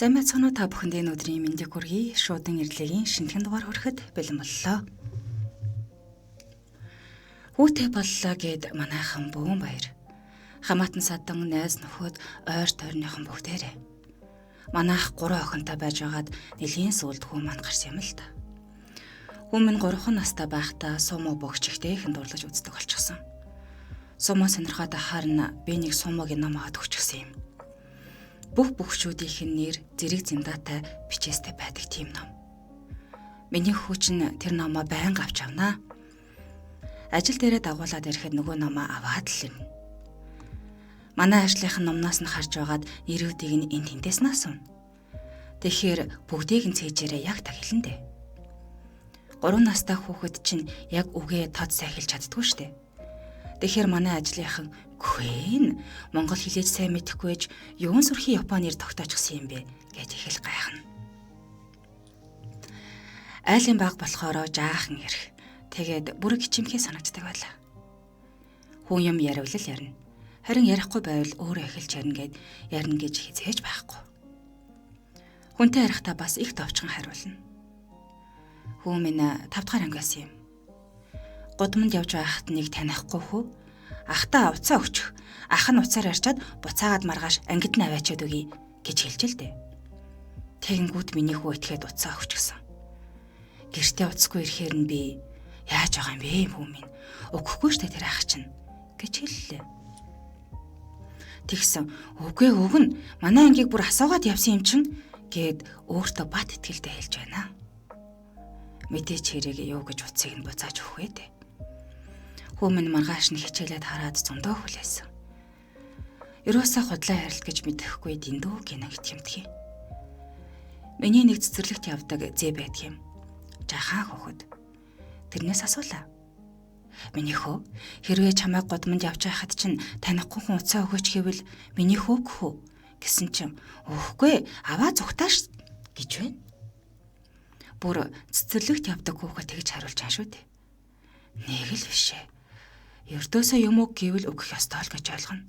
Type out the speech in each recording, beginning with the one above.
Сайн байцгаана уу, та бүхэнд энэ өдрийн мэндийг хүргэе. Шуудан ирлэгийн шинэхэн дугаар хүрэхэд бэлэн боллоо. Хүүтэй боллоо гэд манайхан бөөн баяр. Хамаатан садан, найз нөхөд, ойр тойрныхон бүгдээрээ. Манайх 3 охинтой байж байгаад нэлийн сүүлд хүү маань гарсан юм л та. Хүү минь 3 настай байхдаа сумо бөгчгтэйхэн дурлаж үздэг болчихсон. Сумо сонирхоод ахаар нь би нэг сумогийн ном аваад өгчихсэн юм. Бүх бөхчүүдийнх нь нэр зэрэг зиндатай бичээстэй байдаг тийм ном. Миний хүү чинь тэр номоо байнга авч авнаа. Ажил дээрээ дагуулад ирэхэд нөгөө номоо аваад л ирнэ. Манай ажлынхан номноос нь харж байгаад нэрүүдийг нь энэ тэнтээс нь асууна. Тэгэхээр бүгдийг нь цээжээрээ яг так хэлнэ дээ. 3 настай хүүхэд чинь яг үгээ тод сайн хэлж чаддгүй штэ. Тэгэхээр манай ажлынхан гүхэн монгол хэлээж сайн мэдэхгүй ээж юун сүрхий Японоор тогтоочихсон юм бэ гэж их л гайхна. Айлын баг болохоро жаахан ирэх. Тэгээд бүр гिचимхээ санагддаг байлаа. Хүн юм яриулал ярина. Харин ярихгүй байвал өөрөө эхэлж ярина гэд ярина гэж хизээж байхгүй. Хүнтэй ярихдаа бас их товчхон хариулна. Хүү минь 5 дахь анги байсан юм. Гудамд явж байхад нэг танихгүй хүү. Ахтаа уцаа өгчих. Ах нь уцаар ярьчаад буцаагаад маргааш ангид нь аваачаад өгье гэж хэлж л дээ. Тэгэнгүүт миний хүү итгээд уцаа өгчихсэн. Гэртээ уцгүй ирэхээр нь би яаж байгаа юм бэ хүү минь? Өгөхгүй штэ тэр ах чинь гэж хэллээ. Тэгсэн үгүй өгнө. Манай ангийг бүр асуугаад явсан юм чинь гэд өөртөө бат итгэлтэй хэлж байна. Мэдээч хэрэг юу гэж уцыг нь буцааж өгөх вэ дээ. Хүү минь маргааш нь хичээлээд хараад зөндөө хүлээсэн. Ерөөсөө худлаа ярилт гэж мэдэхгүй дэндүү гинэ итгэмтгий. Миний нэг цэцэрлэгт явдаг зээ байдаг юм. Жахаа хөхөд. Тэрнээс асуулаа. Миний хөө хэрвээ чамайг гудамд явж байхад чинь танихгүй хүн уцаа өгөөч гэвэл миний хөө гэх үү гэсэн чинь өгөхгүй аваа зүгтааш гэж байна. Бүр цэцэрлэгт явдаг хүүхэд тэгж хариулж байгаа шүү дээ. Нэг л биш ээ. Ердөөсөө юм уу гэвэл өгөх ёстой л гэж ойлгоно.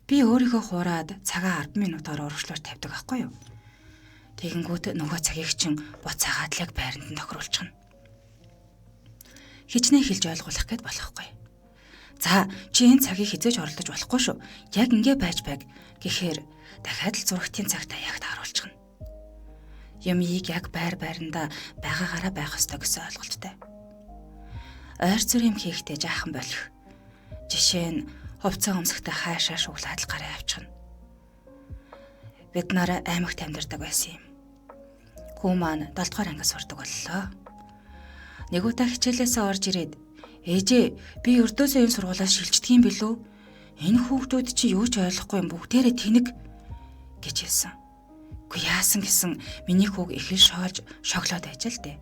Би өөрийгөө хуураад цагаа 10 минутаар урагшлуур тавьдаг байхгүй юу? Тэгэнгүүт нөгөө цагийг чинь буцаагаад л яг байранд нь тохируулчихна. Хичнээн хэлж ойлгуулах гээд болохгүй. За чи энэ цагийг хизээж оролдож болохгүй шүү. Яг ингэ байж байг гэхээр дахиад л зурагтын цагтаа яг тааруулчихна. Юмыг яг байр байранда байгаагаараа байх ёстой гэсэн ойлголттой. Ойр зүр юм хийхдээ жаахан болох. Жишээ нь хувцас өмсөхдөө хаашаа шуглаад л гараа авчихна. Бид нар аймагт амьдардаг байсан юм. Хүү маань 7 дугаар ангид сурдаг боллоо. Нэг удаа хичээлээсээ орж ирээд ээжээ би ердөөсөө энэ сургуулиас шилждэг юм билүү? Энэ хүүхдүүд чи юу ч ойлгохгүй юм бүгдээрээ тэнэг гэж хэлсэн. Үгүй яасан гэсэн миний хүүг их л шоолж шоглоод байж л дээ.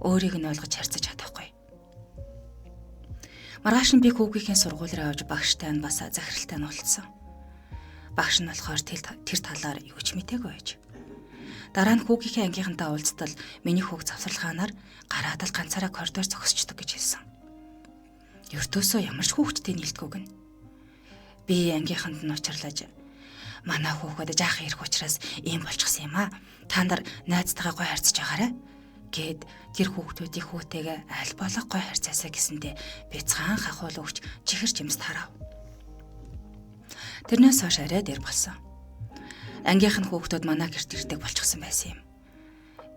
Өөрийг нь ойлгож харьцаж чадахгүй. Маргааш нь би хүүгийнхээ сургууль руу явж багштай нь бас захиралтай нь уулзсан. Багш нь болохоор тэр талаар юу ч мтээгүй байж. Дараа нь хүүгийнхээ ангийнхантай уулзтал миний хүүг завсарлагаанаар гараад л ганцаараа коридор зогсчдөг гэж хэлсэн. Ердөөсөө ямар ч хүүхэдтэй нийлдэггүй гэнэ. Би ангийнханд нь учрлаж манай хүүхэд жаахан ирэх учраас ийм болчихсон юм аа. Та нар найзтайгаа гой харьцаж байгаарай гэд тэр хүүхдүүдийн хүүтэйгээ аль болох гой харьцаасаа гэсэндээ бяцхан хахуул өгч чихэр чимс тарав. Тэрнээс хойш арай дээр болсон. Ангийнх нь хүүхдүүд манай гэрт ирдэг болчихсон байсан юм.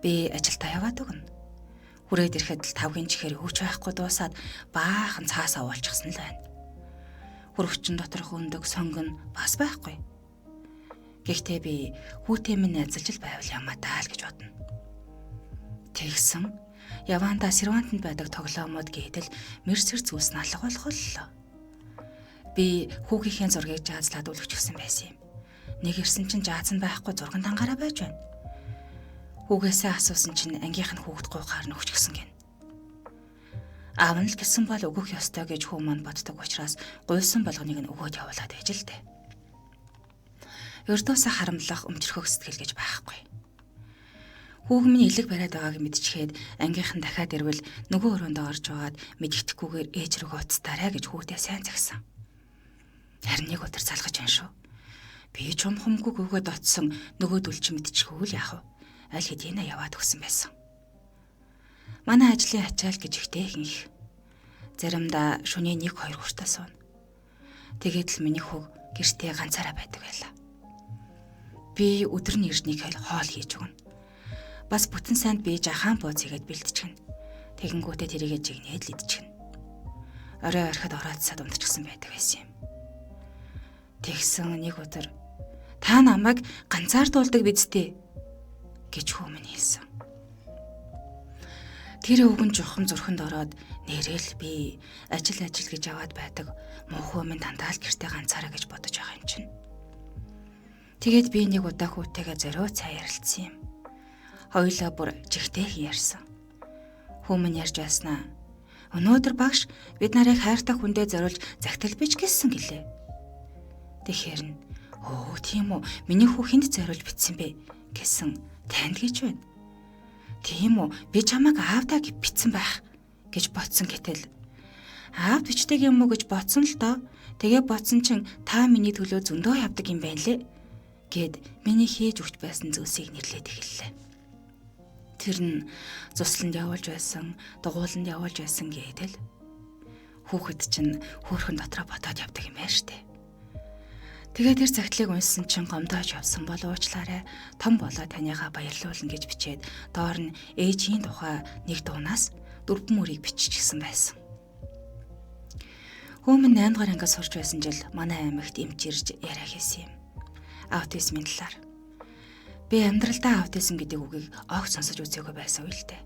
Би ажилдаа яваад өгнө. Хүрээд ирэхэд л тавгийн чихэр хөвч байхгүй дуусаад баахан цаас овоолчихсон л байна. Хөрөвчин доторх өндөг сонгон бас байхгүй. Гэхдээ би хүүтэй минь найзалж л байвал ямаа даа л гэж бодно. Тэгсэн явандаа сервантанд байдаг тоглоомод гэдэл мэрсэр зүйлс нь алга болохлоо. Би хүүгийнхээ зургийг жаазлаад үлгчихсэн байсан юм. Нэг ирсэн чинь жааз нь байхгүй зурган дангаараа байж байна. Хүүгээсээ асуусан чинь ангийнх нь хүүхд гуйхаар нөхчихсэн гин. Аав нь л гэсэн бол өгөх ёстой гэж хүү маань боддог учраас гуйсан болгоныг нь өгөөд явуулаад байж л дээ. Ердөөсөө харамлах өмчрөхөх сэтгэл гэж байхгүй. Хүүг минь элэг бариад байгааг мэдчихээд ангийнх нь дахиад ирвэл нөгөө өрөөндөө орж байгаад мэдгэдэхгүйгээр ээж рүүгээ уцтаарай гэж хүүхдээ сайн загсан. Харин нэг өдөр залгаж байна шүү. Би чум хумгүй гүгээд очсон нөгөөдөл чи мэдчихгүй л яах вэ? Аль хэдийнэ яваад өгсөн байсан. Манай ажлын ачаал гэж ихтэйхэн их. Заримдаа шөнийн 1 2 хүртэл сууна. Тэгээд л миний хүүг гэртээ ганцаараа байдаг байлаа. Би өдөр нь ирж нэг хоол хийж өгнө. Бас бүтэн санд би жахаан бууз хийгээд бэлтчихнэ. Тэгэнгүүтээ тэрийгэ жигнээд л идчихнэ. Орой орхид ороодсаад унтчихсан байдаг байсан юм. Тэгсэн нэг өдөр та намайг ганцаардуулдаг биз дээ гэж хүү минь хэлсэн. Тэр өвгөн жухам зүрхэнд ороод нэрэл би ажил ажил гэж аваад байдаг муу хүү минь дандаа л гэртээ ганцаараа гэж бодож байгаа юм чинь. Тэгээд би нэг удаа хүүтэйгээ зориуд цай ярилцсан юм. Хоёулаа бүр жигтэйхэн ярьсан. Хүү минь ярьж байснаа. Өнөөдөр багш бид нарыг хайртай хүндээ зориулж загтал бич гэсэн гэлээ. Тэгэхээр нь өө тийм үү, миний хүү хүнд зориулж бичсэн бэ гэсэн танд гэж байна. Тийм үү, би чамайг аавдаа бичсэн байх гэж бодсон гэтэл аав бичдэг юм уу гэж бодсон л доо. Тэгээ бодсон чинь та миний төлөө зөндөө явдаг юм байна лээ гэд миний хийж өгч байсан зүйлсийг нэрлээд эхэллээ. Тэр нь зусланд явуулж байсан, дугууланд явуулж байсан гэдэл. Хүүхэд чинь хөөрхөн дотроо бодоод явдаг юм байна штэ. Тэгээд тэр загтлыг уншсан чинь гомдоож явсан бол уучлаарай. Том болоо таныгаа баярлуулна гэж бичээд доор нь ээжийн тухай нэг дуунаас 4 мөрийг биччихсэн байсан. Хүү минь 8 дугаар ангид сурч байсан жил манай аймагт эмч ирж яриа хийсэн юм. Аутизмын талаар. Би амьдралдаа аутизм гэдэг үгийг огт сонсож үзээгүй байсан үйл дээ.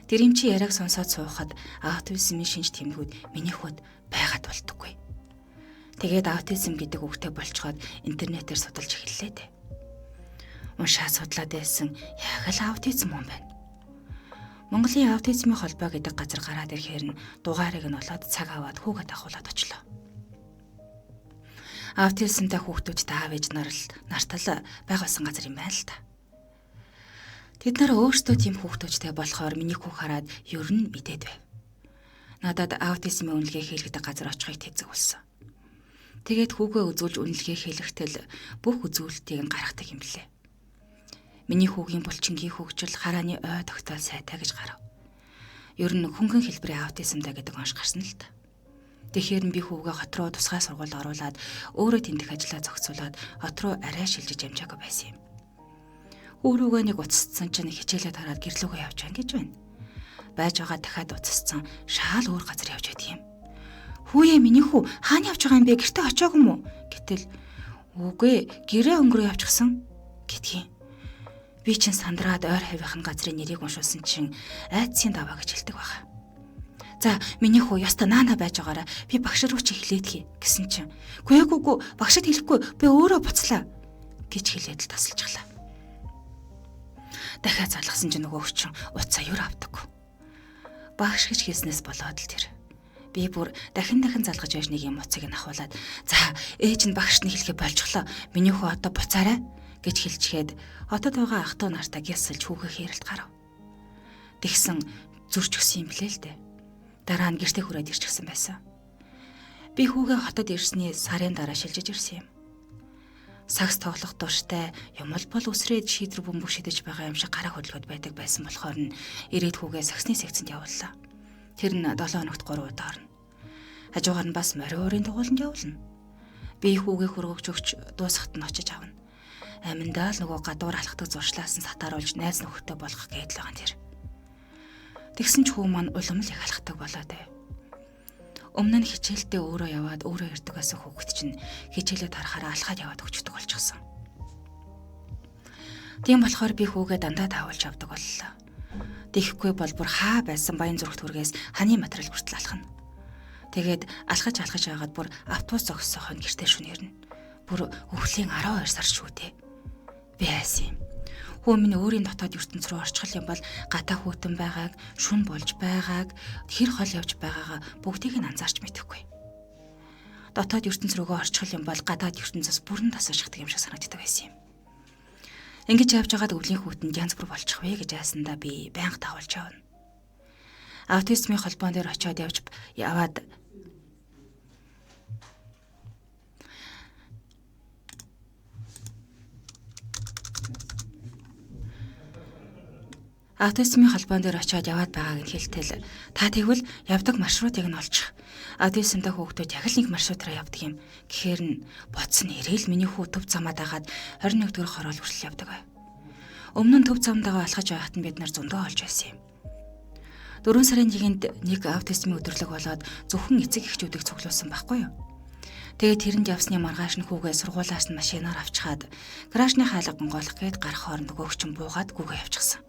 Тэр эмчийн яриаг сонсоод суухад аутизмын шинж тэмдгүүд миний хувьд байгаад болдоггүй. Тэгээд аутизм гэдэг үгтэй болцоход интернетээр судалж эхэллээ дээ. Уншаад судлаад байсан яг л аутизм юм байна. Монголын аутизмын холбоо гэдэг газар гараад ирэхээр нь дугаарыг нь олоод цаг аваад хүүгээ дагуулад очлоо. Аутизмтай хүүхдүүдтэй аав ээж нар л нартал байгуулсан газар юм байна л та. Тэд нар өөрсдөө тийм хүүхдүүдтэй болохоор миний хүүх хараад ер нь мэдээд байв. Надад аутизмын үнэлгээ хийлгэдэг газар очихыг тэд зөвлөсөн. Тэгээд хүүгээ үзүүлж үнэлгээ хийлгэтэл бүх үзүүлэлтийг нь гаргадаг юм лээ. Миний хүүгийн булчингийн хөгжил харааны ой тогтоол сайтай гэж гарав. Ер нь хөнгөн хэлбэрийн аутизмтай гэдэг онш гарсан л та. Тэгэхээр би хүүгээ хот руу тусгай сургуульд оруулаад өөрөө тэмдэх ажлаа зохицуулаад хот руу арай шилжиж амжаагүй байсан юм. Хүү рүүгээ нэг уцссан чинь хичээлээ тараад гэрлүүгээ явж байна гэж байна. Байж байгаа дахиад уцссан шаал өөр газар явж байдаг юм. Хүүе миний хүү хаана явж байгаа юм бэ? Гэртээ очиагүй юм уу? Гэтэл үгүй гэрээ өнгөрөө явчихсан гэдгийг. Би чинь сандраад ойр хавийнхын газрын нэрийг уншуулсан чинь айдсын даваа гэж хэлдэг байгаа. За миний хүү ёстой наана байж байгаараа би багш руу чи хэлээдхий гэсэн чинь үгүй үгүй багшд хэлэхгүй би өөрөө буцлаа гэж хэлээд л тасалчихлаа. Дахиад залгасан чинь нөгөө өвчин уцаа юр авдаггүй. Багш гэж хэлснээс болоод л тэр. Би бүр дахин дахин залгаж байж нэг юм уцыг нь ахуулаад за ээж нь багшд нь хэлэхээ болчихлоо. Миний хүү одоо буцаарай гэж хэлчихэд хотод байгаа ах トゥ нартаа гясалж хүүгээ хэрэлт гарав. Тэгсэн зөрч өгсөн юм блээ л дээ. Дараа нь гэртээ хүрээд ирчихсэн байсан. Би хүүгээ хотод ирсний сарын дараа шилжиж ирсэн юм. Сагс тоглох дуртай юм л бол үсрээд шийдвэр бөмбөг шидэж байгаа юм шиг гараа хөдөлгөөд байдаг байсан болохоор нь ирээд хүүгээ сагсны секцэнд явууллаа. Тэр нь 7 хоногт 3 удаа орно. Хажуугаар нь бас морин уурын дугууланд явуулна. Би хүүгээ хөргөгч өгч дуусахад нь очиж авна. Аминдаа л нөгөө гадуур алхдаг зуршлаас нь сатааруулж найз нөхөдтэй болгох гээд л байгаа юм тэр. Тэгсэн ч хүү маань улам л их алхдаг болоод байв. Өмнө нь хичээлдээ өөрөө яваад өөрөө ирдэг байсан хүүхэд чинь хичээлээ тарахаараа алхаад яваад өгчдөг болчихсон. Тийм болохоор би хүүгээ дандаа таавалж явдаг боллоо. Тэгэхгүй бол бүр хаа байсан баян зүрх түргээс ханы материал хүртэл алхана. Тэгээд алхаж алхаж байгаад бүр автобус зогссон хойно гэртээ шүн ирнэ. Бүр өвлийн 12 сар шүү дээ. Би айсан юм. Хүү минь өөрийн дотоод ертөнц рүү орчихол юм бол гатаа хүүтэн байгааг, шүн болж байгааг, хэр хол явж байгаагаа бүгдийг нь анзаарч мэдэхгүй. Дотоод ертөнц рүүгээ орчихол юм бол гадаад ертөнцөөс бүрэн тасаршигдаг юм шиг санагддаг байсан юм. Ингэж явж байгаад өвлийн хүүтэнд янз бүр болчих вэ гэж айсандаа би байнга дагуулж явна. Аутизмын холбоон дээр очиод явж яваад Аутизмын холбоон дээр очиод яваад байгааг нь хэлтэл та тэгвэл явдаг маршрутыг нь олчих. Аутизмтай хүүхдүүд яг л нэг маршрутаараа явдаг юм. Гэхээр нь бодсон ирээл миний хүү төв замаа дагаад 21 дэх хороол хүртэл явдаг байв. Өмнө нь төв замдагаа алхаж байхад нь бид нар зөндөө олж байсан юм. 4 сарын 1-нд нэг аутизмын өдөрлөг болоод зөвхөн эцэг эхчүүдийг цуглуулсан байхгүй юу? Тэгээд тэрэнд явсны маргааш нь хүүгээ сургуулиас нь машинаар авчхаад гаражны хаалга гонгоолох гээд гарах хооронд нөгөөх чинь буугаад гүгээ явчихсан.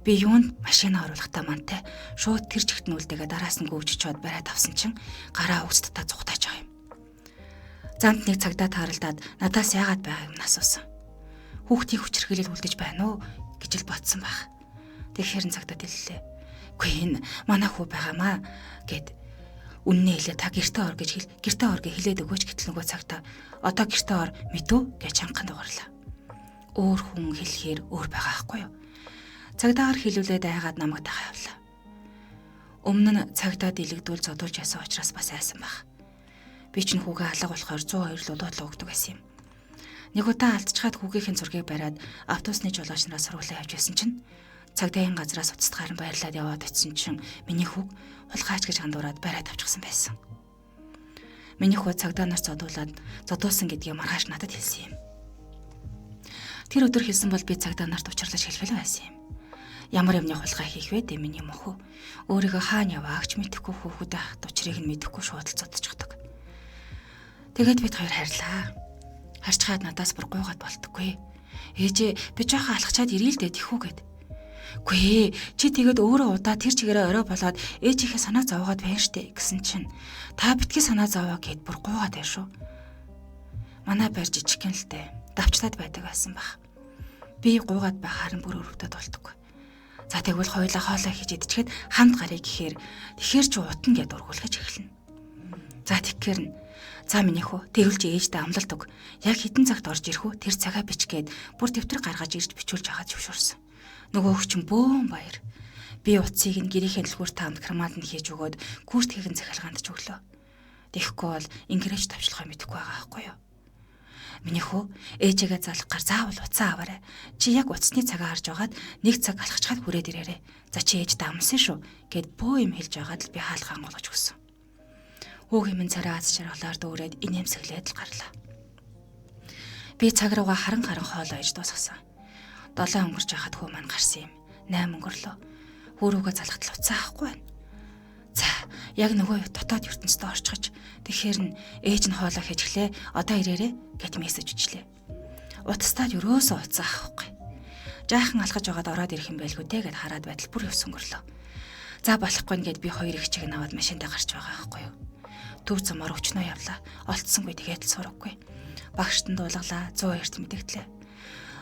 Би юунд машина оруулахдаа мантай шууд тэр чигт нь үлдээгээ дараас нь гүйж чод бариад авсан чинь гараа өвсдтаа зүхтааж байгаа юм. Замд нэг цагдаа тааралдаад надаас яагаад байгааг нь асуусан. Хүүхдийг хүчирхийлэл үлдэж байна уу гэж л бодсон байх. Тэгэхээр нь цагдаад хэллээ. Үгүй энэ манай хүү байгаамаа гэд үннээ хэлээ, та гэртээ ор гэж хэл, гэртээ ор гэж хэлээд өгөөч гэтэл нөгөө цагтаа одоо гэртээ ор мэдүү гэж чангахан дугарлаа. Өөр хүн хэлэхээр өөр байгаа хгүй юу? Цагдаагаар хэлүүлээд айгаад намайг тагаа явлаа. Өмнө нь цагдаа дэлгдүүл зодуулж ясан учраас бас айсан байх. Би чинь хүүгээ алга болохоор 102 л улуудлаа өгдөг байсан юм. Нэг удаа алдчихад хүүгийнхэн зургийг бариад автобусны жолооч нараас сургуулаа явж байсан чинь цагдаагийн газраас уцтгаар нь баярлаад яваад очисон чинь миний хүүг хулгайч гэж хандуураад бариад авчихсан байсан. Миний хүү цагдаа нар зодуулаад зодуулсан гэдгийг маргааш надад хэлсэн юм. Тэр өдөр хэлсэн бол би цагдаа нарт учирлаж хэлэх л байсан юм. Ямар юмны хулгай хийх вэ дээ миний мөхөө. Өөрийгөө хаана яваагч мэдэхгүй хүүхдүүдээ учрыг нь мэдэхгүй шууд л зодчихдаг. Тэгээд бид хоёр харьлаа. Харчхаад надаас бүр гуйгаад болтггүй. Ээжээ би жоохон алхачаад ирээ л дээ тэхүү гэд. Үгүй ээ, чи тэгээд өөрөө удаа тэр чигээрээ орой болоод ээжийнхээ санаа зовоогоод байна штэ гэсэн чинь та битгий санаа зовоо гэд бүр гуйгаад байна шүү. Манай байр жижигхэн л дээ. Давчлаад байдаг байсан баг. Би гуйгаад байхаар нь бүр өрөвдөд болтгоо. За тэгвэл хоёулаа хоолой хийж идчихэд хамт гарыг гэхээр тэгэхэр чи утна гэд ургуулгаж эхэлнэ. За тэгэхээр нь за миний хүү тэгвэл чи ээжтэй амлалт өг. Яг хэдэн цагт орж ирэх үү тэр цагаа бич гээд бүр дэвтэр гаргаж ирж бичүүлж байгаад зөвшөөрсөн. Нөгөөх чинь бөөн баяр. Би утсыг нь гэрийнхээ дэлгүүр таамд карманд нь хийж өгөөд гүртгийг нь захилгаанд ч өглөө. Тэгэхгүй бол ингэрэж тавчлахаа мэдэхгүй байгаа байхгүй юу? Миний хүү ээжээгээ залах гар заавал утсаа аваарай. Чи яг утасны цагаа харж байгаад нэг цаг алхачхад хүрээд ирээрэй. За чи ээждээ амласан шүү гэд бөө юм хэлж байгаад л би хаалга ангуулгаж өгсөн. Хүүгийн минь царай аз жаргалаар дүүрээд инээмсэглээд л гарлаа. Би цаг руугаа харан харан хоолоо иж дуусгасан. 7 өнгөрч байхад хүү маань гарсан юм. 8 өнгөрлөө. Хүү рүүгээ залхад л утсаа авахгүй байна. За яг нөгөө дотоод ертөнцид орчихож тэгэхээр нь ээж нь хоолоо хийжглээ. Одоо ирээрээ гэт мессеж өчлээ. Утастаад ерөөсөө утсаа авахгүй. Жаахан алхаж байгаад ороод ирэх юм байлгүй дээ гэд хараад байтал бүр явсан өнгөрлөө. За болохгүй нь гэд би хоёр их чиг нь аваад машиндаа гарч байгаа байхгүй юу. Төв замаар өчнөө явлаа. Олцсонгүй тэгээд л сураггүй. Багшд нь дуулгалаа. 102-т мэдэгдлээ.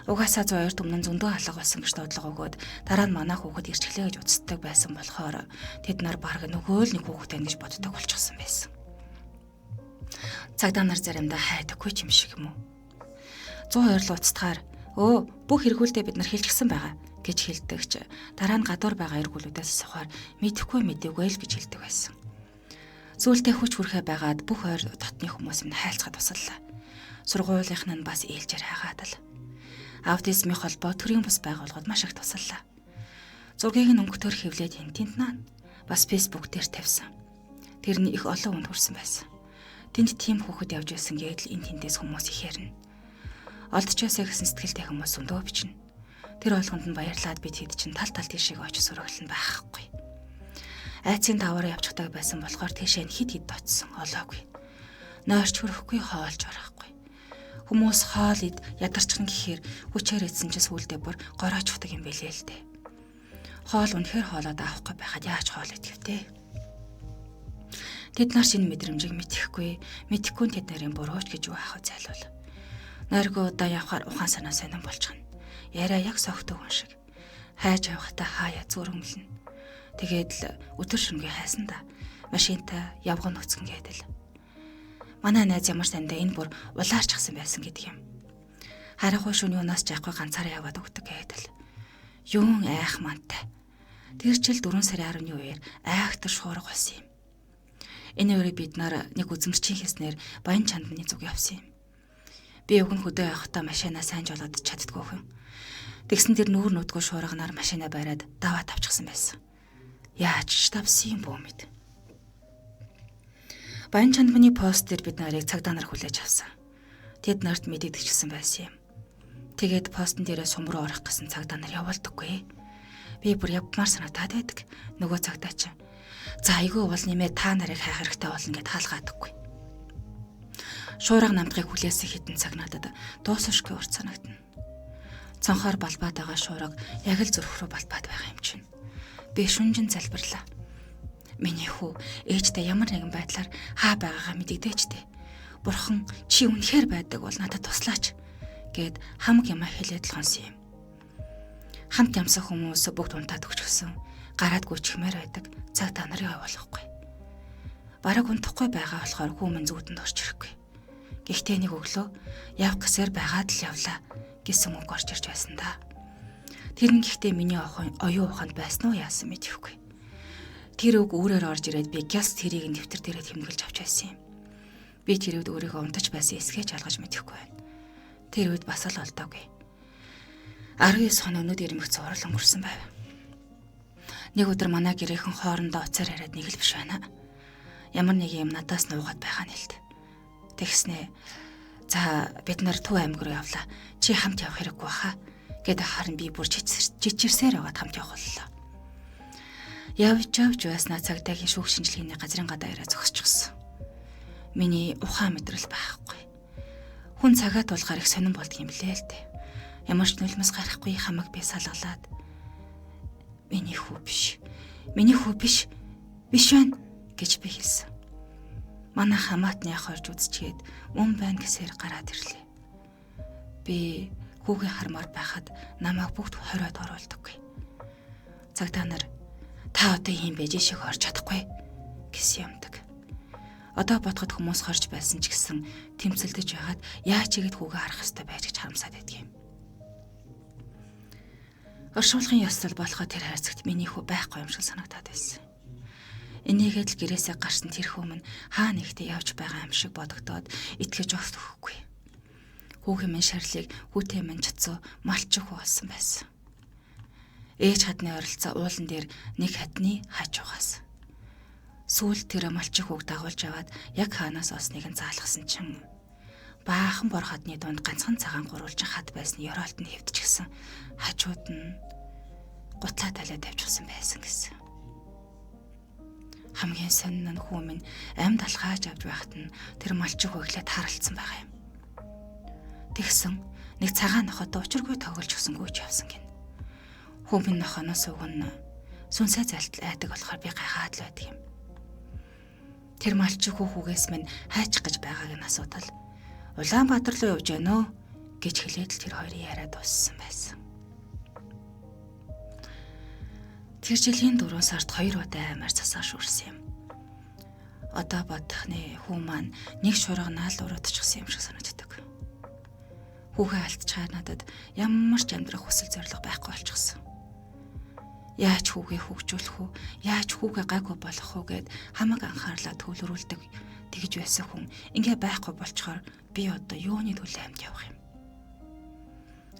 Угаасаа 102-т өмнө нь зөндөө алга болсон гэж дуудлага өгөөд дараа нь манай хүүхэд ирчихлээ гэж уцдаг байсан болохоор тэд нар баг нөгөө л нэг хүүхэд байна гэж боддог болчихсон байсан. Цагдаа нар заримдаа хайдаггүй ч юм шиг юм уу. 102 л уцтахаар өө бүх эргүүлдэ бид нар хэлчихсэн байгаа гэж хэлдэг ч дараа нь гадуур байгаа эргүүлүүдээс асуухаар мэдэхгүй мэдээгүй л гэж хэлдэг байсан. Сүүлдээ хүч хүрхээ байгаад бүх ойр дотны хүмүүс минь хайлцгаа тусаллаа. Сургуулийнх нь бас ээлжээр хайгаад л. Аутизмын холбоо төрийн бус байгууллагад маш их тусаллаа. Зургийг нь өнгөтөр хэвлээд эн тэнд наана. Бас Facebook дээр тавьсан. Тэр нь их олон хүнд хүрсэн байсан. Тэнд тийм хүүхэд явж байсан гээд л эн тэндээс хүмүүс их ярина. Олдчоосаа гэсэн сэтгэлтэй хүмүүс өндөө бичнэ. Тэр болгонд нь баярлаад бид хэд чинь тал тал тийшээ очиж сургална байхгүй. Айцын даваараа явчихдаг байсан болохоор тийшээ нь хид хид очсон олоогүй. Нойрч хөрөхгүй хоолж орохгүй. Хүмүүс хоол ид ядарчхан гэхээр хүчээр идсэн чинь сүүлдээ бүр гороочихдаг юм билээ л дээ. Хоол үнэхээр хоолоод авахгүй байхад яаж хоол идэх вэ? Тэд нар шинэ мэдрэмжийг мэдэхгүй, мэдэхгүй нь тэд нарын бурууч гэж юу аах вэ зайлуул. Нойргүй удаа явхаар ухаан санаа сонин болчихно. Яриа яг согтуу хүн шиг. Хайж явахдаа хаяа зүрхэмлэнэ. Тэгээд л өдөр шөнөгүй хайсан да. Машинтай явган нөцгөн гэдэл. Манай найз ямар сандаа энэ бүр улаарчсан байсан гэдэг юм. Харахгүй шөнө юунаас ч яахгүй ганцаараа яваад өгдөг гэдэл. Юун айх мантай. Тэр жил 4 сарын 10-ны үеэр айхтар шуурга болсон юм. Энэ үеэр бид нар нэг үзмэрчийн хийснээр Баян чандны зүг явсан юм. Би уг нь хөдөө явахдаа машинаа сайн жолоод чаддгүй хүн. Тэгсэн тэр нүүр нүдгүй шуурганаар машина бариад даваа тавчихсан байсан. Яаж ч тавсан юм бөө мэд. Баян чандманы пост дээр бид нарыг цагдаа нар хүлээж авсан. Тэд нарт мэдэгдчихсэн байсан юм. Тэгээд постн дээрээ сум руу орох гэсэн цагдаа нар явуулдаггүй. Би бүр явмаар санагдаад байдаг. Нөгөө цагдаа чинь за айгүй бол нэмээ та нарыг хайх хэрэгтэй болно гэд хаалгаадаггүй. Шуурга намдахыг хүлээсэн хитэн цаг надад дуусашгүй урт санагдана. Цонхоор балбаад байгаа шуурга яг л зүрх рүү балбаад байгаа юм чинь. Би шүнжин залбирлаа. Миний хүү ээжтэй ямар нэгэн байдлаар хаа байгаагаа мэдэгдээч дээ. Бурхан чи үнэхээр байдаг бол надад туслаач гэд хамаг юмаа хэлээд л хонсон юм. Хамт ямсан хүмүүс бүгд унтаад өгчихсөн. Гараад гүйчихмээр байдаг. Цаг та нарыг явуулахгүй. Бараг унтахгүй байгаа болохоор хүмүүн зүудэнд орж ирэхгүй. Гэхдээ нэг өглөө явах гэсээр байгаад л явлаа гэсэн үг орж ирж байсан да. Тэр нь гэхдээ миний оюун ухаанд байсан уу яасан мэдэхгүй. Тэр үг өөрөөр орж ирээд би гяс тэрийг нэвтэр дээрээ тэмдэглэж авч байсан юм. Би тэр үед өөрийгөө унтаж байсан эсхээ жалгаж мэдэхгүй байна. Тэр үед бас л олдоогүй. 19 хоног нүд ирмэх зурал өнгөрсөн байв. Нэг өдөр манай гэрийнхэн хоорондоо уцаар яриад нэг л биш байна. Ямар нэг юм надаас нуугаад байгаа нь хэлд. Тэгснээ за бид нар Төв аймаг руу явлаа. Чи хамт явах хэрэггүй баха гэдэг харин би бүр чичирсээр байгаад хамт явах боллоо. Явж явж байснаа цагдаагийн шүүх шинжилгээний газрын гадаа ирээ зогсчихсон. Миний ухаан мэдрэл байхгүй. Хүн цагаа тулахаар их сонирн болдго юм лээ л дээ. Ямар ч нулимс гарахгүй хамаг би салгалаад миний хүү биш. Миний хүү биш. Биш байна гэж би хэлсэн. Манай хамаатны ах орж үзчихэд мөн байна гэсээр гараад ирлээ. Би хүүгээ хармаар байхад намайг бүгд хориод оруулдаггүй. Цагдаа нар та одоо ийм байж шиг орж чадахгүй гэсэн юмдаг. Одоо бодоход хүмүүс хорж байсан ч гэсэн тэмцэлдэж байгаад яаж игэд хүүгээ харах ёстой байж гэж харамсаад байдгийм. Оршуулгын ёслол болохоо тэр хайрцагт миний хүү байхгүй юм шиг санагдаад байсан. Энийгээд л гэрээсээ гарсан тэр хүү минь хаа нэгтээ явж байгаа юм шиг бодогдоод итгэж огт өгөхгүй. Хүүхийн минь шарлыг хүүтэй минь чацуу малчих хүү болсон байсан. Ээж хадны оролцоо уулан дээр нэг хадны хаж угаас. Сүүл тэр малчих хүүг дагуулж аваад яг хаанаас олсныг нь заалгасан чинь баахан бор хадны дунд ганцхан цагаан гурвалжин хад байсан ёроолт нь хэвдчихсэн. Хажууд нь гутлаа талиа тавьчихсан байсан гэсэн. Хамгийн сонин нь хүү минь амьд алхааж авч байхад нь тэр малчих хүү эхлээд харалцсан байгаа юм. Тэгсэн нэг цагаан нохойтой учиргүй тоглож өгсөнгүйч явсан гин. Хүү минь нохоноос уг нь сүнсээ зайлтал айдаг болохоор би гайхаад л байдаг юм. Тэр малчих хүү хүүгээс минь хайчих гэж байгааг нь асуудал Улаанбаатар руу явж байна оо гэж хэлээд л тэр хоёрын яриа дууссан байсан. Тэр жилийн 4 сард 2 удаа аймаар цасаар шүрсэн юм. Одоо бодохны хүү маань нэг шурганаа л уруудчихсан юм шиг санагддаг. Хүүхээ алдчихаар надад ямар ч амьдрах хүсэл зорилго байхгүй болчихсон. Яаж хүүгээ хөгжүүлэх үү? Яаж хүүгээ гайгүй болгох уу гэд хамаг анхаарлаа төвлөрүүлдэг тэгж байсан хүн ингээ байхгүй болчоор би одоо юуны төлөө амьд явах юм?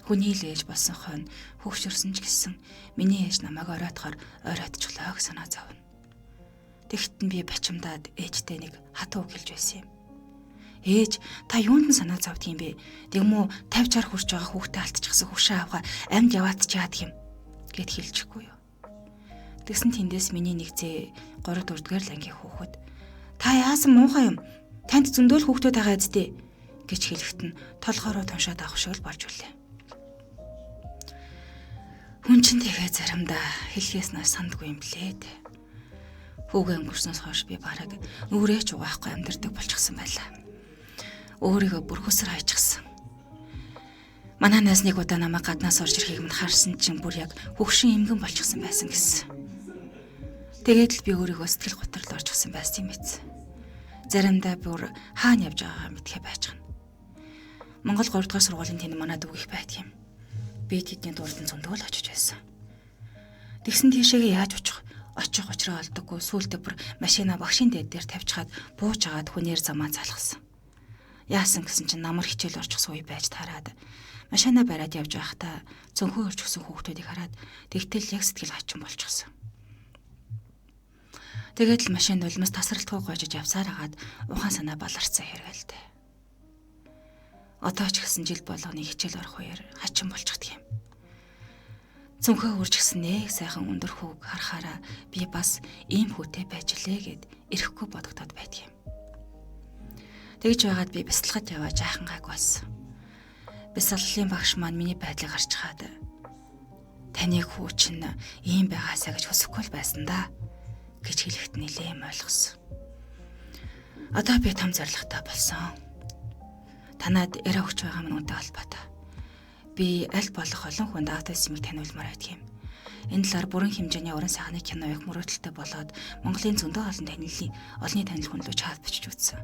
Хүний л ээж болсон хойно хөгшөрсөн ч гэсэн миний ээж намайг оройтохоор оройтчлоо гэж санаа зовно. Тэгт нь би бачимдаад ээжтэй нэг хатуу үг хэлж байсан юм. Ээж та юунд нь санаа зовдөг юм бэ? Тэгм үү 50 60 хүрч байгаа хүүхдээ алдчихсан хөшөө авгаа амьд яваад ч яадаг юм гэд хэлчихгүй юу. Тэгсэн тэндээс миний нэг зээ 3 4 дугаар л ангийн хүүхэд та яасан муухай юм? Танд зөндөөл хүүхдүүд байгаа зү гэж хэлэхэд нь толгоороо туншаад авах шиг л болж үлээ. Хүн чинь тэгээ заримдаа хэлхээс нааш сандгүй юм блээ дээ. Хүүгээ өнгөрснөөс хойш би бараг нүрээ ч угаахгүй амьдардаг болчихсон байлаа. Өөрийгөө бүр хөсөр хайчихсан. Манай найз нэг удаа намайг гаднаас орж ирэхийг минь харсан чинь бүр яг хөгшин эмгэн болчихсон байсан гэсэн. Тэгээд л би өөрийгөө сэтгэл готрол орчихсон байсан юм биз. Заримдаа бүр хаана явж байгаагаа мэдхээ байчихна. Монгол 3 дугаар сургуулийн тэнд манай дүү их байдаг юм. Би тэдний дурдан зөндөө л очиж байсан. Тэгсэн тийшээгээ яаж очих учраа олдоггүй. Сүүлдээ бүр машина багшийн дээд дээр тавьчихад бууж агаад хүнээр замаа залхсан. Яасан гэсэн чинь намар хичээл орчихсон үе байж тараад Машинаа бариад явж байхдаа цөнхөө өрч өгсөн хүүхдүүдийг хараад тэгтэл яг сэтгэл хачин болчихсон. Тэгээд л машин нулимс тасралтгүй гойжож явсаар хагаад ухаан санаа баларсан хэрэгэлтэй. Одоо ч гэсэн жил болгоны хичээл орох үеэр хачин болчихдөг юм. Цөнхөө үрж гисэн нэг сайхан өндөр хүүг харахаараа би бас ийм хүүтэй байж лээ гэд ирэхгүй бодогдоод байдаг юм. Тэгж байгаад би бясалгад яваа жаахан гайг болсон. Бясалгалын багш маань миний байдлыг харж хаад таныг хүү чинь ийм байгаасаа гэж хүсэхгүй л байсан да гэж хэлэхэд нэлээд ойлгосон. Одоо би том зорилготой болсон. Танад яриа өгч байгаа мань үнтэй холбоотой. Би аль болох олон хүнд аутизмыг таниулмаар байдаг юм. Энэ талаар бүрэн хэмжээний уран сайхны кино их мөрөөдөлтэй болоод Монголын зөндөө олон танилын олонний танил хүн лөө чат бичиж үзсэн.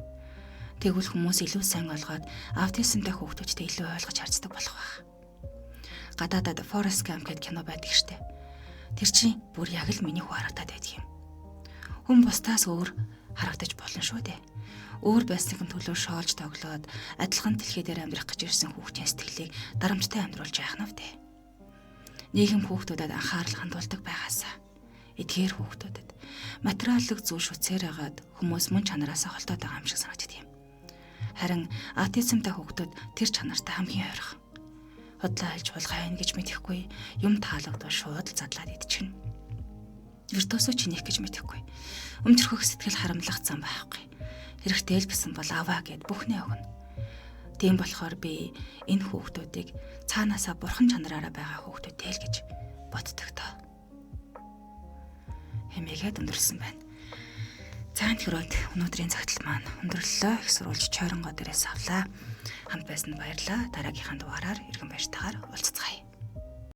Тэгвэл хүмүүс илүү сайн ойлгоод аутизмтай хүүхдүүдтэй илүү ойлгож харцдаг болох байх. Гадаадад Forrest Gump гэдэг кино байдаг штэ. Тэр чинь бүр яг л миний хүү харагдаад байдаг юм. Хүн бусдаас өөр харагдаж болно шүү дээ. Өөр байсныхын төлөө шоолж тоглоод адилхан дэлхий дээр амьдрах гэж ирсэн хүүхдийн сэтгэлийг дарамттай амьдруулж яах нь вэ? Нийгэм хүүхдүүдэд анхаарал хандуулдаг байгаасаа. Эдгээр хүүхдүүдэд материаллык зүйл шүтсээр хагаад хүмүүс мөн чанараасаа холдоод байгаа юм шиг санагддаг юм. Харин аутизмтай хүүхдүүд тэр чанартай хамгийн ойрхон. Худлаа хэлж хулгай хийнэ гэж мэдэхгүй, юм таалагдвал шууд л задлаад идчихнэ. Виртуосоо чинийх гэж мэдэхгүй. Өмчөрхөх сэтгэл харамлах зам байхгүй. Хэрэгтэй л бисэн бол аваа гэд бүхнээ өгнө. Тийм болохоор би энэ хүүхдүүдийг цаанаасаа бурхан чанараараа байгаа хүүхдүүдтэй л гэж боддог тоо. Хэмээгээд өндөрлсөн байна. За тэгэхээр өнөөдрийн цагтл маань өндөрлөлөө. Их сурвалж чойронгоо дээрээс авлаа. Хамт байсанд баярлалаа. Дараагийнхаа дугаараар иргэн баяртайгаар уулзцгаая.